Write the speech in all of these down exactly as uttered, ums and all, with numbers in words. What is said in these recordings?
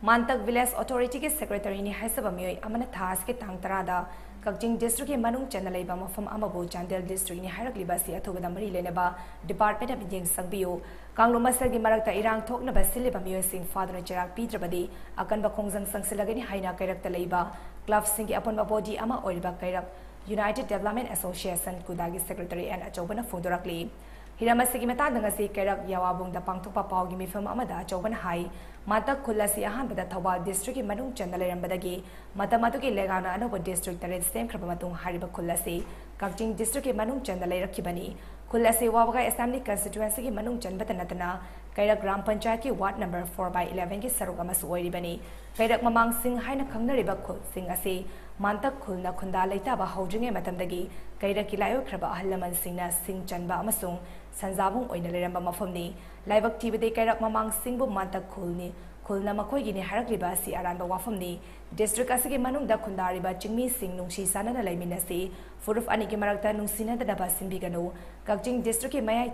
ꯃꯥꯟꯇꯛ village ꯑꯣꯊꯣꯔꯤꯇꯤꯒꯤ ꯁꯦꯀ꯭ꯔꯦꯇꯔꯤꯅꯤ ꯍꯥꯏꯖꯕ ꯃꯤꯑꯣꯏ ꯑꯃꯅ ꯊꯥ ꯑꯁꯤꯒꯤ ꯇꯥꯡ ꯇꯔꯥꯗ ꯀꯛꯆꯤꯡ ꯗꯤꯁꯇ꯭ꯔꯤꯛꯀꯤ ꯃꯅꯨꯡ ꯆꯟꯅ ꯂꯩꯕ ꯃꯐꯝ ꯑꯃꯕꯨ ꯆꯥꯟꯗꯦꯜ ꯗꯤꯁꯇ꯭ꯔꯤꯛꯅꯤ ꯍꯥꯏꯔꯛꯂꯤꯕ ꯑꯁꯤ ꯑꯊꯨꯕꯗ ꯃꯔꯤ ꯂꯩꯅꯕ ꯗꯤꯄꯥꯔꯠꯃꯦꯟꯅ ꯃꯤꯠꯌꯦꯡ ꯆꯪꯕꯤꯌꯨ꯫ ꯀꯥꯡꯂꯨꯞ ꯃꯁꯦꯜꯒꯤ ꯃꯔꯛꯇ ꯏꯔꯥꯡ ꯊꯣꯛꯅꯕ ꯁꯤꯜꯂꯤꯕ ꯃꯤꯑꯣꯏꯁꯤꯡ ꯐꯥꯗꯨꯅ ꯆꯩꯔꯥꯛ ꯄꯤꯗ꯭ꯔꯕꯗꯤ ꯑꯀꯟꯕ ꯈꯣꯡꯖꯪ ꯆꯪꯁꯤꯜꯂꯒꯅꯤ ꯍꯥꯏꯅ ꯀꯩꯔꯛꯇ ꯂꯩꯕ ꯀ꯭ꯂꯕꯁꯤꯡꯒꯤ ꯑꯄꯨꯟꯕ ꯕꯣꯗꯤ ꯑꯃ ꯑꯣꯏꯔꯤꯕ ꯀꯩꯔꯛ ꯌꯨꯅꯥꯏꯇꯦꯗ ꯗꯦꯕꯂꯞꯃꯦꯟ ꯑꯦꯁꯣꯁꯤꯌꯦꯁꯟ, ꯀꯨꯗꯥꯒꯤ ꯁꯦꯀ꯭ꯔꯦꯇꯔꯤ ꯑꯦꯟ ꯑꯆꯧꯕꯅ ꯐꯣꯡꯗꯣꯔꯛꯂꯤ꯫ ꯍꯤꯔꯝ ꯑꯁꯤꯒꯤ ꯃꯇꯥꯡꯗ ꯉꯁꯤ ꯀꯩꯔꯛ ꯌꯥꯋꯥꯕꯨꯡꯗ ꯄꯥꯡꯊꯣꯛꯄ ꯄꯥꯎꯒꯤ ꯃꯤꯐꯝ ꯑꯃꯗ ꯑꯆꯧꯕꯅ ꯍꯥꯏ, ꯃꯥꯟꯇꯛ ꯈꯨꯜ ꯑꯁꯤ ꯑꯍꯥꯟꯕꯗ ꯊꯧꯕꯥꯜ ꯗꯤꯁꯇ꯭ꯔꯤꯛꯀꯤ ꯃꯅꯨꯡ ꯆꯟꯅ ꯂꯩꯔꯝꯕꯗꯒꯤ ꯃꯇꯝ ꯑꯗꯨꯒꯤ ꯂꯩꯉꯥꯛꯅ ꯑꯅꯧꯕ ꯗꯤꯁꯇ꯭ꯔꯤꯛ ꯇꯔꯦꯠ ꯁꯦꯝꯈ꯭ꯔꯕ ꯃꯇꯨꯡ ꯍꯥꯏꯔꯤꯕ ꯈꯨꯜ ꯑꯁꯤ ꯀꯛꯆꯤꯡ ꯗꯤꯁꯇ꯭ꯔꯤꯛꯀꯤ ꯃꯅꯨꯡ ꯆꯟꯅ ꯂꯩꯔꯛꯈꯤꯕꯅꯤ꯫ ꯈꯨꯜ ꯑꯁꯤ ꯋꯥꯕꯒꯥꯏ ꯑꯦꯁꯦꯝꯕ꯭ꯂꯤ ꯀꯟꯁꯇꯤꯇ꯭ꯋꯦꯟꯁꯤꯒꯤ ꯃꯅꯨꯡ ꯆꯟꯕꯇ ꯅꯠꯇꯅ ꯀꯩꯔꯛ ꯒ꯭ꯔꯥꯝ ꯄꯟꯆꯥꯌꯠꯀꯤ ꯋꯥꯔꯗ ꯅꯝꯕꯔ ꯐꯣꯔ ꯕꯥꯏ ꯏꯂꯦꯚꯦꯟꯒꯤ ꯁꯔꯨꯛ ꯑꯃꯁꯨ ꯑꯣꯏꯔꯤꯕꯅꯤ꯫ ꯀꯩꯔꯛ ꯃꯃꯥꯡꯁꯤꯡ ꯍꯥꯏꯅ ꯈꯪꯅꯔꯤꯕ ꯈꯨꯜꯁꯤꯡ ꯑꯁꯤ ꯃꯥꯟꯇꯛ ꯈꯨꯜꯅ ꯈꯨꯟꯗꯥ ꯂꯩꯇꯥꯕ ꯍꯧꯗ꯭ꯔꯤꯉꯩ ꯃꯇꯝꯗꯒꯤ ꯀꯩꯔꯛꯀꯤ ꯂꯥꯏꯑꯣꯏꯈ꯭ꯔꯕ ꯑꯍꯜ ꯂꯃꯟꯁꯤꯡꯅ ꯁꯤꯡ ꯆꯟꯕ ꯑꯃꯁꯨꯡ ꯁꯟꯖꯥꯕꯨꯡ ꯑꯣꯏꯅ ꯂꯩꯔꯝꯕ ꯃꯐꯝꯅꯤ꯫ ꯂꯥꯏꯕꯛ ꯊꯤꯕꯗꯤ ꯀꯩꯔꯛ ꯃꯃꯥꯡꯁꯤꯡꯕꯨ ꯃꯥꯟꯇꯛ ꯈꯨꯜꯅꯤ, ꯈꯨꯜꯅ ꯃꯈꯣꯏꯒꯤꯅꯤ ꯍꯥꯏꯔꯛꯂꯤꯕ ꯑꯁꯤ ꯑꯔꯥꯟꯕ ꯋꯥꯐꯝꯅꯤ꯫ ꯗꯤꯁꯇ꯭ꯔꯤꯛ ꯑꯁꯤꯒꯤ ꯃꯅꯨꯡꯗ ꯈꯨꯟꯗꯥꯔꯤꯕ ꯆꯤꯡꯃꯤꯁꯤꯡ ꯅꯨꯡꯁꯤ ꯆꯥꯟꯅꯅ ꯂꯩꯃꯤꯟꯅꯁꯤ, ꯐꯨꯔꯨꯞ ꯑꯅꯤꯒꯤ ꯃꯔꯛꯇ ꯅꯨꯡꯁꯤꯅꯗꯅꯕ ꯁꯤꯟꯕꯤꯒꯅꯨ꯫ ꯀꯛꯆꯤꯡ ꯗꯤꯁꯇ꯭ꯔꯤꯛꯀꯤ ꯃꯌꯥꯏ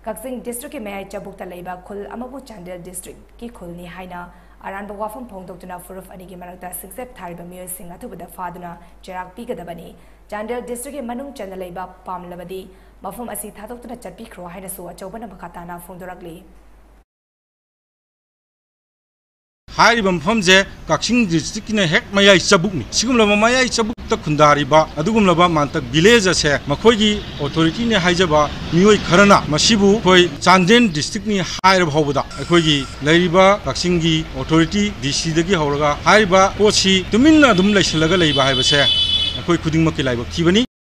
ꯀꯛꯆꯤꯡ ꯗꯤꯁꯇ꯭ꯔꯤꯛꯀꯤ ꯃꯌꯥꯏ ꯆꯕꯨꯛꯇ ꯂꯩꯕ ꯈꯨꯜ ꯑꯃꯕꯨ ꯆꯥꯟꯗꯦꯜ ꯗꯤꯁꯇ꯭ꯔꯤꯛꯀꯤ ꯈꯨꯜꯅꯤ ꯍꯥꯏꯅ ꯑꯔꯥꯟꯕ ꯋꯥꯐꯝ ꯐꯣꯡꯗꯣꯛꯇꯨꯅ ꯐꯨꯔꯨꯞ ꯑꯅꯤꯒꯤ ꯃꯔꯛꯇ ꯁꯤꯡꯆꯞ ꯊꯥꯔꯤꯕ ꯃꯤꯑꯣꯏꯁꯤꯡ ꯑꯊꯨꯕꯗ ꯐꯥꯗꯨꯅ ꯆꯩꯔꯥꯛ ꯄꯤꯒꯗꯕꯅꯤ꯫ ꯆꯥꯟꯗꯦꯜ ꯗꯤꯁꯇ꯭ꯔꯤꯛꯀꯤ ꯃꯅꯨꯡ ꯆꯟꯅ ꯂꯩꯕ ꯄꯥꯝꯂꯕꯗꯤ ꯃꯐꯝ ꯑꯁꯤ ꯊꯥꯗꯣꯛꯇꯨꯅ ꯆꯠꯄꯤꯈ꯭ꯔꯣ ꯍꯥꯏꯅꯁꯨ ꯑꯆꯧꯕꯅ ꯃꯈꯥ ꯇꯥꯅ ꯐꯣꯡꯗꯣꯔꯛꯂꯤ꯫ ꯍꯥꯏꯔꯤꯕ ꯃꯐꯝꯁꯦ ꯀꯛꯆꯤꯡ ꯗꯤꯁꯇ꯭ꯔꯤꯛꯀꯤꯅ ꯍꯦꯛ ꯃꯌꯥꯏ ꯆꯕꯨꯛꯅꯤ꯫ ꯁꯤꯒꯨꯝꯂꯕ ꯃꯌꯥꯏ ꯆꯕꯨꯛꯇ ꯈꯨꯟꯗꯥꯔꯤꯕ ꯑꯗꯨꯒꯨꯝꯂꯕ ꯃꯥꯟꯇꯛ ꯚꯤꯂꯦꯖ ꯑꯁꯦ ꯃꯈꯣꯏꯒꯤ ꯑꯣꯊꯣꯔꯤꯇꯤꯅꯤ ꯍꯥꯏꯖꯕ ꯃꯤꯑꯣꯏ ꯈꯔꯅ ꯃꯁꯤꯕꯨ ꯑꯩꯈꯣꯏ ꯆꯥꯟꯗꯦꯜ ꯗꯤꯁꯇ꯭ꯔꯤꯛꯅꯤ ꯍꯥꯏꯔꯕ ꯐꯥꯎꯕꯗ ꯑꯩꯈꯣꯏꯒꯤ ꯂꯩꯔꯤꯕ ꯀꯛꯆꯤꯡꯒꯤ ꯑꯣꯊꯣꯔꯤꯇꯤ, ꯗꯤ ꯁꯤꯗꯒꯤ ꯍꯧꯔꯒ ꯍꯥꯏꯔꯤꯕ ꯄꯣꯠꯁꯤ ꯇꯨꯃꯤꯟꯅ ꯑꯗꯨꯝ ꯂꯩꯁꯤꯜꯂꯒ ꯂꯩꯕ ꯍꯥꯏꯕꯁꯦ ꯑꯩꯈꯣꯏ ꯈꯨꯗꯤꯡꯃꯛꯀꯤ ꯂꯥꯏꯕꯛ ꯊꯤꯕꯅꯤ꯫